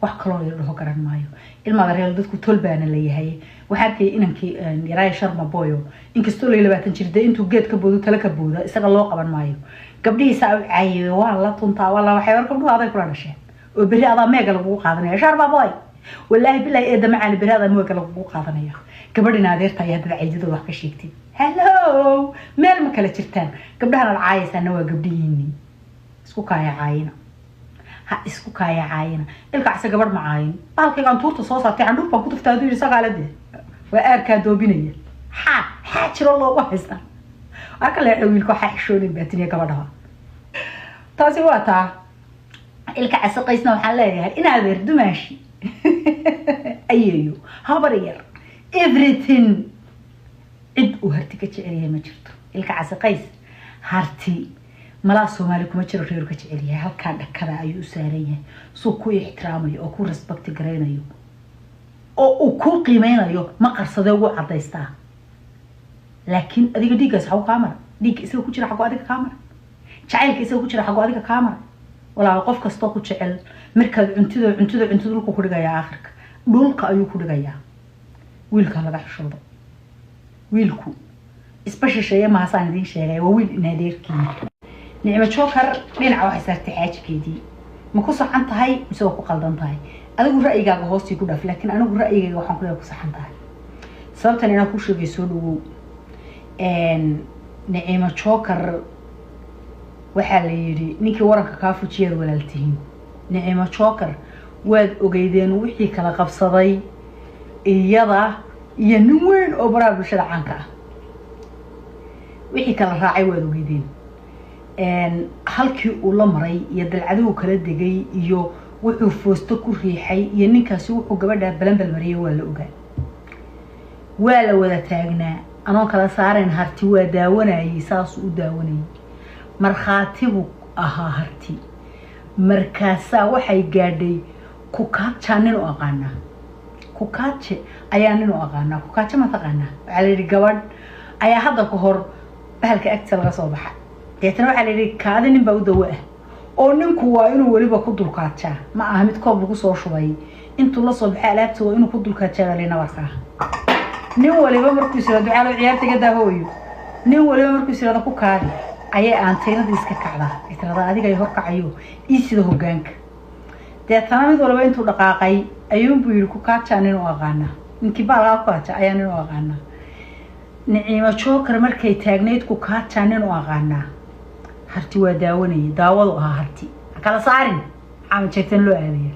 Wax kaloo la dhaho garan maayo. Ilmaada reer, dadku tol baana leeyahay. Waxaa arkayay inankii yaraaya Sharma Boyo, inkastoo lay 20 jir dee, intuu geed ka boodo tala ka booda, isaga loo qaban maayo. Gabdhihiisaa u caayay, waa la tuntaa, waa la waxay. War, gabdhuhu aday kula dhasheen oo berri adaa meega lagugu qaadanaya. Sharma Boy, wallaahi bilahi, eedda macaali, berri adaa meega lagugu qaadanaya. Gabadhina adeerta ayaa dad caydidooda wax ka sheegtay. Hello, meel ma kala jirtaan. Gabdhahan aad caayaysaana waa gabdhihiinii. Isku kaaya caayina, ha isku kaaya caayina. Ilka Case gabadh ma caayin. Bahalkaygaan tuurta soo saartay, candhuuf baan ku tuftaa hadduu yidhi, saqaalade waa aarkaa doobinaya. Xaa xaa jiro loogu haystaa? Waa ka leexo wiilka, waxaa xishoonin baatiniya gabadhaha. Taasi waa taa. Ilka Case Qaysna waxaan leeyahay, in adeer, dumaashi, ayeeyo, habar yar, everything, cid uu Harti ka jecel yahay ma jirto. Ilka Case Qays Harti malaa Soomaali kuma jiro reeru ka jecel yahay. Halkaa dhakada ayuu u saaran yahay. Suu ku ixtiraamayo oo ku respect garaynayo oo uu ku qiimeynayo ma qarsadee, wuu cadaystaa. Laakiin adiga dhiiggaas xagu kaa mara? Dhiigga isaga ku jira xagu adiga kaa mara? Jacaylka isaga ku jira xagu adiga kaa mara? Walaal, qof kastoo ku jecel markaad cuntido cuntido cuntido, dhulku ku dhigayaa, aakhirka dhulka ayuu ku dhigayaa. Wiilka laga xishoodo, wiilku isba shisheeye mahasaan idiin sheegay, waa wiil in adeerkii. Nicmo Joker dhinaca waxay saartay xaajigeedii. Ma ku saxan tahay mise waa ku qaldan tahay? Adigu ra'yigaaga hoostii ku dhaaf, laakiin anigu ra'yigayga waxaan ku leeyahay ku saxan tahay. Sababtan inaan ku sheegay, soo dhawow. Nicimo Joker waxaa la yidhi, ninkii waranka kaa fujiyaad walaaltihiin. Nicimo Joker waad ogeydeen wixii kala qabsaday iyada iyo nin weyn oo baraha bulshada caanka ah, wixii kala raacay waad ogeydeen, halkii uu la maray iyo dalcaduhu kala degay iyo wuxuu foosto ku riixay iyo ninkaasi wuxuu gabadha balanbal mariyay waa la ogaa, waa la wada taagnaa. Anoon kala saarayn, Harti waa daawanayay, saasuu u daawanayay, markhaatibuu ahaa Harti. Markaasaa waxay gaadhay kukaajaa nin u aqaanaa, kukaaje ayaa nin u aqaanaa. Kukaaje ma taqaanaa? Waxaa la yidhi gabadh ayaa hadda ka hor bahalka agtiisa laga soo baxa. Deetana waxaa la yidhi kaadi nin baa u dawo ah, oo ninku waa inuu weliba ku dulkaajaa. Ma aha mid koob lagu soo shubay intuu la soo baxay alaabta, waa inuu ku dulkaajaa baa layna warkaa. Nin waliba markuu is yirahdo ducaalo ciyaarta ga daahooyo, nin waliba markuu is yirahdo ku kaadi, ayay aanteynadii iska kacdaa, ay tiradaa adiga ay horkacayo ii sida hoggaanka. Deetana mid waliba intuu dhaqaaqay ayuunbuu yidhi kukaajaa nin u aqaanaa, ninkii baalkaa kukaaja ayaa nin u aqaanaa. Niciimo Joker markay taagnayd kukaajaa nin u aqaanaa, Harti waa daawanayay, daawadu ahaa. Harti ha kala saarin, maxaa jeegtan loo aadaya?